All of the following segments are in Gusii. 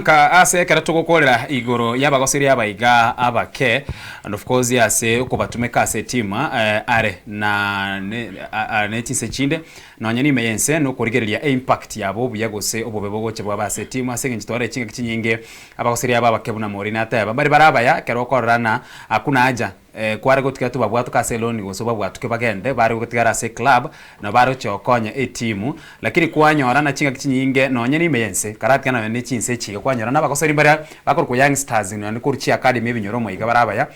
Frank, ase ekero togokorera igoro y'abagoseri aba iga abake, and of course ase okobatumeka ase etimu are na ne chinse chinde, nonya nime y'ense nokorigereria eimpact yabo obuya gose obobe bogocha bwaba ase etimu ase eng'encho twarorire chingaki chinyinge abagoseri aba abake buna Maureen ateba, mbare bare abaya ekero okorora ng'a hakuna haja Kware gotiga tobabwatoke ase eloni gose obabwatoke bagende, bare gotigara ase eclub, nabo baroche gokonya etimu, lakini kwanyora na chingaki chinyinge nonye nime y'ense, karatiga nonye ne chinse echi iga kwanyora na abagosori mbaria bakorokwa youngsters nonye korwa chiacademy ebinyoro omo iga bare abaya,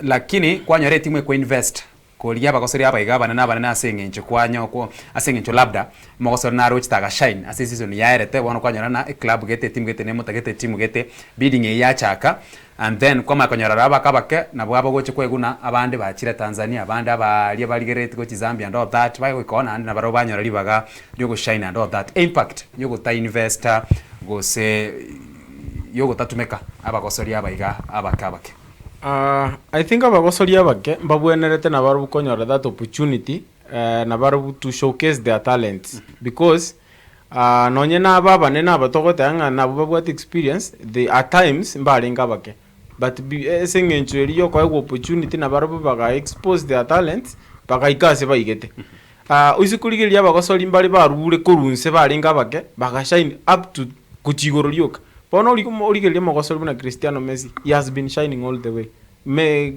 lakini kwanyora etimu ekoinvest korigia abagosori aba iga abanene abanene ase eng'encho kwanyo ko ase eng'encho labda omogosori narochete agashine ase eseason yaerete, bono kwanyora na eclub gete etimu gete nemotagete etimu gete, bidding eyio yachaka. And then kwamanya konyora aro abake abake nabwo abagocha kweguna abande bachire Tanzania abande abaaria barigerereti gochia Zambia and all that bagoika oo naende nabarabwo banyora ribaga riogoshine and all that. Impact yogota investa gose yogotatumeka abagosori aba iga abake abake. I think abagosori abake mbabwenerete nabarabwo konyora that opportunity nabarabwo to showcase their talents because Nonye naba abanene aba togoteba ng'a nabwo babwate experience, they at times mbarenge abake, but be ase eng'encho eria yokoegwa opportunity nabarabwo baga expose their talents, bagaika ase baigete. Oise korigereria abagosori mbare barure korwa inse barenge abake, baga shine up to gochia igoro rioka. Bono ori origererie omogosori buna Cristiano Messi, he has been shining all the way. Me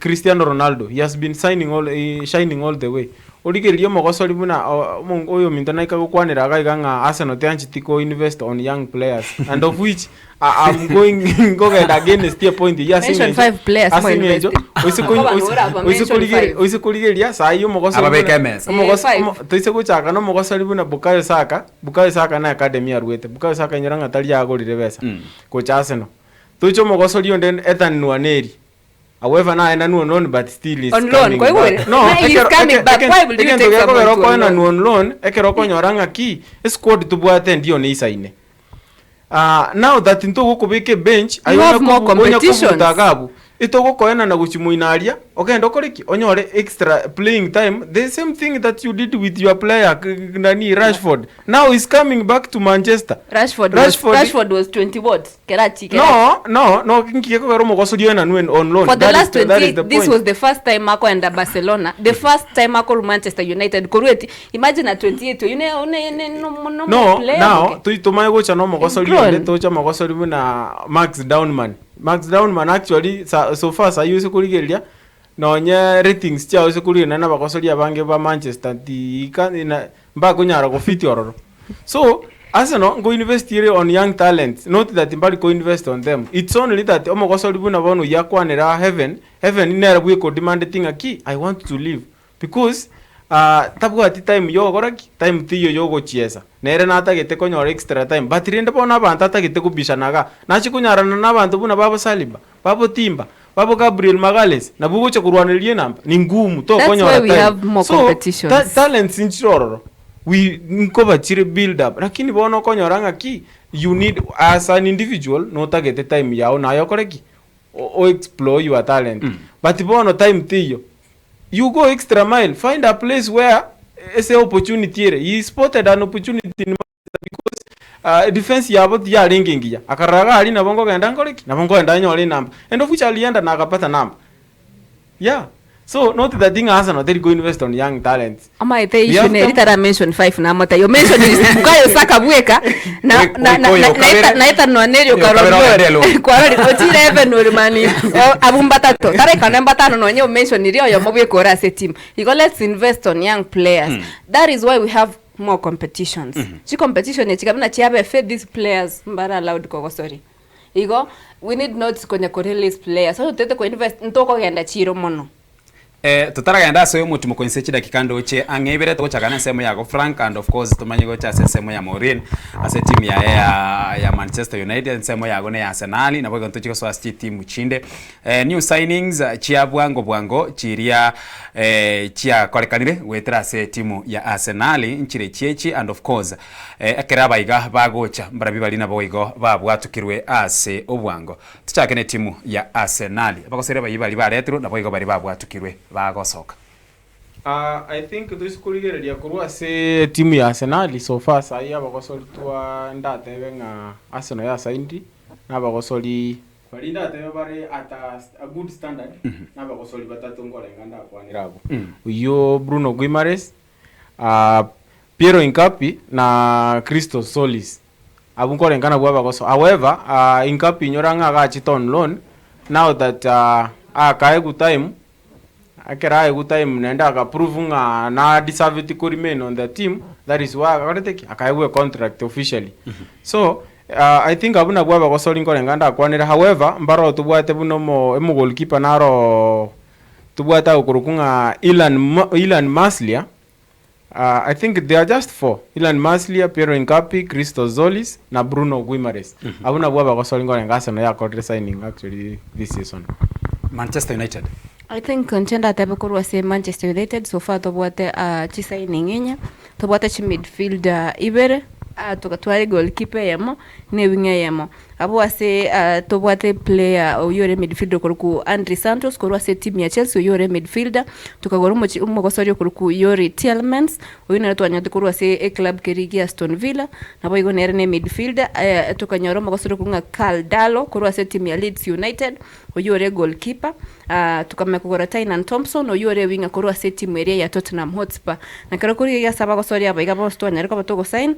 Cristiano Ronaldo, he has been signing all, shining all the way. Origererie omogosori buna oyominto naika gokwanera iga iga ng'a Arsenal teancheti ko invest on young players and of which I'm going nkogenda against a point eyio ase Mention eng'encho five players ase mo eng'encho invest. oise ko- Abana oise- ora aba oise mention korigere- five. oise korigereria sahi omogosori Ababeke buna- emesa. omogoso- Eh, five. omo- toise gochaka na omogosori buna Bukayo Saka, Bukayo Saka na academy arwete, Bukayo Saka inyora ng'a tari agorire besa gocha Arsenal. Toche omogosori onde Ethan Nwaneri. However naenanwe on loan but still is On loan, coming kwaigure? back. No, Now he is ekero- coming eke- back. eke- Why will you egento take gekogera someone to on okoenanwa loan? on loan, ekero okonyora ng'a ki, esquad tobwate ndio neisaine. Ah, now that ntogokobeka ebench, aye You onya have more kobu- onya competitions. kobuta iga abwo, etogokoenana gochia moino aria, ogende okore ki? Onyore extra playing time, the same thing that you did with your player nani Rashford. Now he's coming back to Manchester. Rashford was, Rashford was 20 what? Kerachi, kerachi. No, no, no, nki gekogera omogosori oenanwe on loan. For the That is last the- that is 28, the this point. was the first time akoenda Barcelona. The first time akoru Manchester United. Korueti, imagine at 28, you know, ne, ne, no, no, no player. now okay. toi tomaye gocha na omogosori Grown. onde toche omogosori buna Max Downman Max Downman actually sa, so far sayi ase korigereria nonye ratings chiago ase korigereria na abagosori abange ba Manchester tiika ina mbakonyara gofit ororo so Arsenal nko invest ere on young talents not that mbari ko invest on them it's only that omogosori buna bono oyio akwanera Heaven, Heaven nere bweka odemandeti ng'a ki I want to leave Because tabwati time yogokora ki? Time teiyo yogochiesa. Nere natagete konyora extra time but rende bono abanto atagete kobishana igaa, nachie konyarana na abanto buna babo Saliba, babo Timber, babo Gabriel Magalhaes, nabwo ogocha korwanereria enamba, ni ngumu That's tokonyora why we time. have more So, competitions. ta talents nchire ororo, we nkoba chire build up, lakini bono okonyora ng'aki, you need as an individual notagete time yago naye okore ki? O explore your talent. But bono time teiyo, You go extra mile, find a place where ase opportunity ere. He spotted an opportunity in Manchester because uh, defense yabo tiyarenge engiya. Akarora iga aria nabo nkogenda nkore ki? Nabo nkogenda nyore enamba. And of which alienda na akapata namba. Yeah. So not that thing Arsenal teri go invest on young talents. Omanyete We issue have neri them- tara mention five namote yo mention is Bukayo Saka bweka na Oiko- na na oyo na okabere- na Ethan Nwaneri oyo okabere okarora ogende alone. kwarori ochire even ori mani abwo mbatato taraika nonye mbatano nonye omentionire oyomo bweka ore ase team igo let's invest on young players that is why we have more competitions chicompetition echi buna chiabe FA these players mbare allowed kogosoria igo we need not konya ko release players onye totaete ko invest ntokogenda chiro mono. Totaragenda ase omotimoko inse chidakika ndoche ang'e ibere togochaka nensemo yago Frank and of course tomanye gocha ase ensemo ya Maureen ase etimu yaye ya ya Manchester United ensemo yago ne ya Arsenal naboigo ntochie gosoa ase chitimu chinde. New signings chia bwango bwango chiria chiakorekanire goetera ase etimu ya Arsenal nchire chiechi and of course ekero abaiga bagocha mbarabio baria naboigo babwatukirwe ase obwango. Tochake netimu ya Arsenali. Abagoseri abayio baria baretirwe naboigo baria babwatukirwe bagosoka. I think toise korigereria korwa ase etimu ya Arsenal so far sahi abagosori twa ndatebe ng'a Arsenal yasainiri na abagosori baria ndatebe bare at a good standard na abagosori batato nkorenga ndakwanere abwo. Oyio Bruno Guimaraes, Piero Hincapi na Christos Tzolis. Abwo nkorenga nabwo abagoso. However, Hincapi inyora ng'a agachete on loan now that akaegwa time Ekero aegwe time naende aga prove ng'a na deserveti ko remain on the team, that is why akorete ki? Akaegwa econtract officially. So, I think abwo nabwo abagosori nkorenga ndakwanere, however, mbaroo tobwate buna omo omogoalkeeper naroo tobwate agokorokwa ng'a Illan Ma Illan Meslier, I think they are just four, Illan Meslier, Piero Hincapi, Christos Tzolis, na Bruno Guimaraes. Abwo nabwo abagosori nkorenga Arsenal yakorire signing actually this season. Manchester United. I think inche ndatebe korwa ase Manchester United so far tobwate chisigning inye, tobwate chimidfielder ibere, togatwara egoalkeeper eyemo, na ewing eyemo. Abwo ase tobwate player oyio ore midfielder okorokwa Andre Santos korwa ase etimu ya Chelsea oyio ore midfielder, tokagora omochi omogosori okorokwa Youri Tielemans, oyio nere twanyorete korwa ase eclub keria gia Aston Villa, naboigo nere ne midfielder, tokanyora omogosori okorokwa ng'a Karl Darlow korwa ase etimu ya Leeds United, oyio ore goalkeeper, tokamanya kogora Tynan Thompson oyio ore winger korwa ase etimu eria ya Tottenham Hotspur. Na ekero korigereria ase abagosori aba iga bonsi twanyare koba togosign.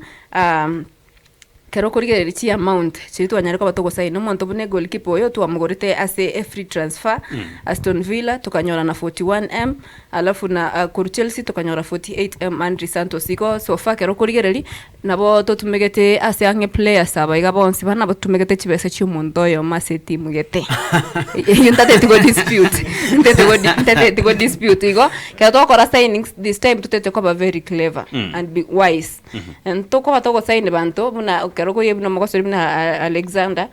Ekero okorigereria chiamount chiria twanyare koba togosign, omonto buna egoalkeeper oyo twamogorete ase efree transfer, Aston Villa tokanyora na 41M, alafu na korwa Chelsea tokanyora 48M Andry Santos. Igo so far ekero okorigereria, nabo totumegete ase ang'e players aba iga bonsi bana nabo totumegete chibesa chia omonto oyomo ase etimu gete. Eyio ntateti go dispute, ntete go ntateti go dispute igo, ekero togokora signings this time totete koba very clever and be wise. Ntokoba togosaini banto buna ekero okoria buna omogosori buna Alexander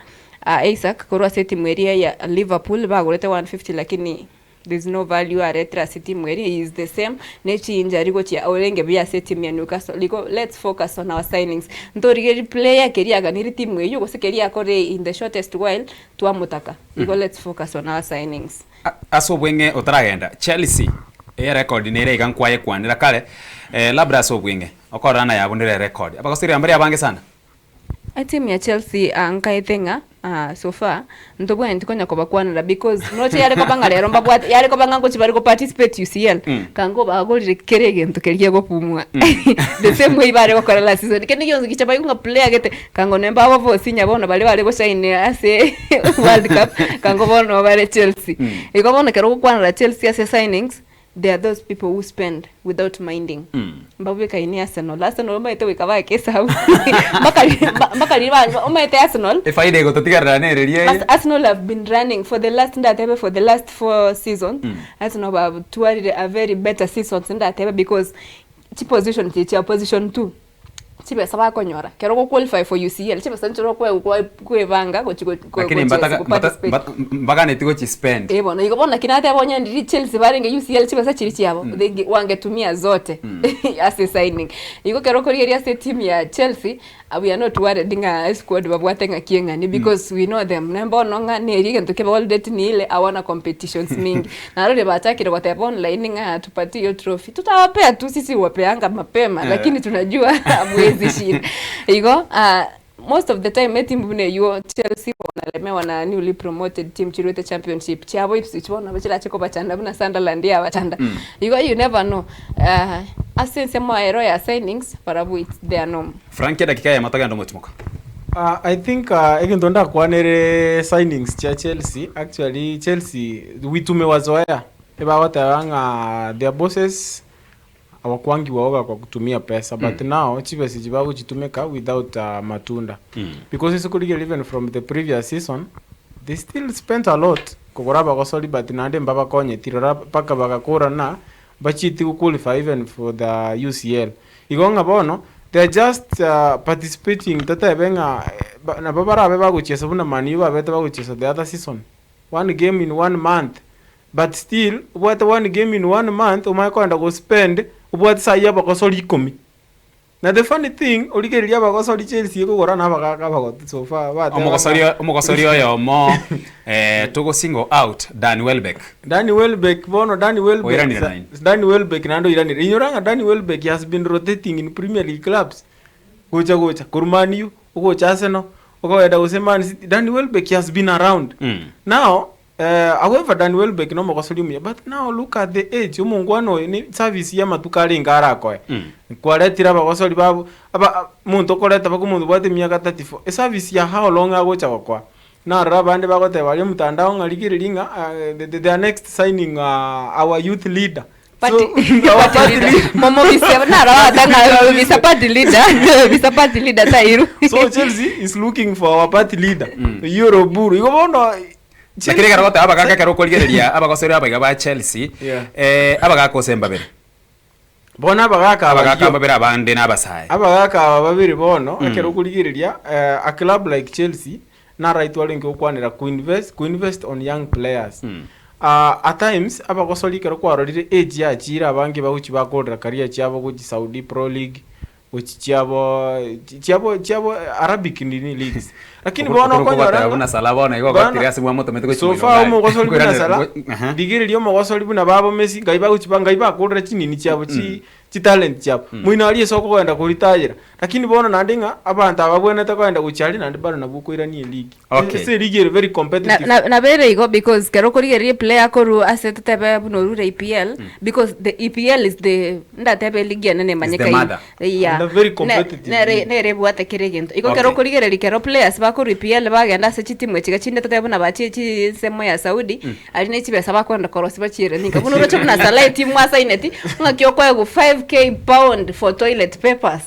Isak korwa ase etimu eria ya Liverpool bagorete 150 lakini there's no value aretire ase etimu eria he is the same ne chinjury gochia orenge buya ase etimu ya Newcastle igo let's focus on our signings ntorigereria player keria aganire timu eywo gose keria akore in the shortest while twamotaka igo let's focus on our signings. Ase obweng'e otaragenda Chelsea erekodi nere iga nkwayekwanera kare labda ase obweng'e okorora ng'a yabunire erekodi. Abagoseri mbare abange sana. Etimu ya Chelsea nkaete ng'a so far ntobwenereti konya kobakwanera because noche yare koba ng'a rero mbabwate yare koba ng'a ngochia bare go participate UCL kango bagorire kera egento keria kegopumwa the same way bare gokora last season kende gionsi gicha baigwe ng'a player gete Kango ne mbabo bosinya bono baria bare goshine ase World Cup, kango bono bare Chelsea. Igo bono ekero ogokwanera Chelsea ase signings, they are those people who spend without minding. Mbabwekaini Arsenal, Arsenal omanyete goika baake esabu mpaka ri- mpaka riria ba- omanyete Arsenal, Efaida egototigarera nereria eye. Arsenal have been running for the last ndatebe for the last four seasons, Arsenal batwarire a very better seasons ndatebe because chiposition chiria chia position two. Chibesa bakonyora ekero ogo qualify for UCL chibesa nchire okoegwa kwa kwebanga gochi go go Lakini gochia mbataka go mbata participate. mbata mbaganeti gochi spend. Eh bono igo bono naki nateba onye ndiri Chelsea barenge UCL chibesa chiria chiabo they wangetumia zote ase signing. Igo ekero okorigereria ase etimu ya Chelsea we are not worried ng'a esquad babwate ng'aki eng'ani because we know them. Naende bono ng'a neri egento kebaorereti niile awana competitions mingi. Narorire bachakire goteba online ng'a tupatie hiyo trophy. Tutawapea tu sisi huwapeanga mapema lakini tunajua hamwezi shinda. Igo most of the time etimu buna eywo Chelsea wanalemewa na newly promoted team chiruete championship chiabo Ipswich bono nabo chirache kobachanda buna Sunderland yabachanda. Igo you never know. Ase ensemo ero ya signings barabwo it's their norm. Frank edakika eyemo togende omotimoka. I think egento ndakwanere signings chia Chelsea, actually Chelsea we tumewazoea ebagoteba ng'a their bosses hawakwangi waoga kwa kutumia pesa but now chibesa echi bagochitumeka without matunda because ase korigereria even from the previous season they still spent a lot kogora abagosori but naende mbabakonyeti rora mpaka bagakora na mbachieti go qualify even for the UCL. Igo ng'a bono they are just participating totebe ng'a nabo barabe bagochiesa buna Man U babete bagochiesa the other season, one game in one month but still obwate one game in one month omanye kogenda go spend obwate saii abagosori ikomi. Na the funny thing, origereria abagosori Chelsea ekogora na abagaka abagotu so far bateba Omogosori ng'a omogosori oyomo eh, togo single out Danny Welbeck. Danny Welbeck bono Danny Welbeck Oiranire sa- naende. Danny Welbeck naende oiranire. Inyora ng'a Danny Welbeck has been rotating in Premier League clubs. Gocha gocha korwa Man U, ogocha Arsenal, okogenda gose Man City. Danny Welbeck has been around. Now However Dan Welbeck nomogosori omuya but now look at the age omongwana oyo ne service y'amatuko arenge arakoe. Kwaretire abagosori babo aba monto okoreta mpaka omonto obwate emiaka 34 eservice ya how long agocha gokoa? Narora abande bagoteba aria omotandao ng'a rigereria ng'a the their next signing our youth leader. So Party, our party party leader. leader. Momobise naro atanga visa party leader. Visa party leader tairu. So Chelsea is looking for our party leader. Oyio Oburu. Igo bono Lakini ekero goteba abagaka ekero okorigereria abagosori abaiga ba Chelsea, Yeah. eh, abagaka ose mbabere. Bono abagaka aba Abagaka rigiyo. mbabere abande na abasae. Abagaka aba babere bono, ekero okorigereria, eh, a club like Chelsea, naraitwe arenge gokwanera koinvest, koinvest on young players. Ah, at times, abagosori ekero kwarorire age yachire abange bagochi bakorera career chiabo gochi Saudi Pro League, gochi chiabo chiabo chiabo Arabic nini leagues. Lakini bono okonyora buna Salah bono igo Bono- ogotire ase mwamotomete gochi so far omogosori buna Koiranera- Salah Aha. rigereria omogosori buna babo Messi ngai bagochi ba ngai bakorera chinini chiabo chi chitalent chiabo moino aria ase okogenda koritayera lakini bono naende ng'a abanto aba babwenerete kogenda gochia aria naende bado nabwo okoirania eligi Okay. Ase eligi ere very Na- competitive na- nabere igo because kero okorigereria eplayer korwa ase totebe buna orure EPL because the EPL is the ndatebe eligi ene Is the nemanyekaine mother. Yeah. And a very Ne- competitive nere league. nere ebwate kera egento igo Okay. kero okorigereria kero players bakorwa EPL bagenda ase chitimu echi iga chinde totebe buna bachie chinsemo ya Saudi aria ne chibesa bakoenda korosia bachiere ninka buna oroche buna Salah etimu asaineti ng'aki okoegwa 5k pound for toilet papers.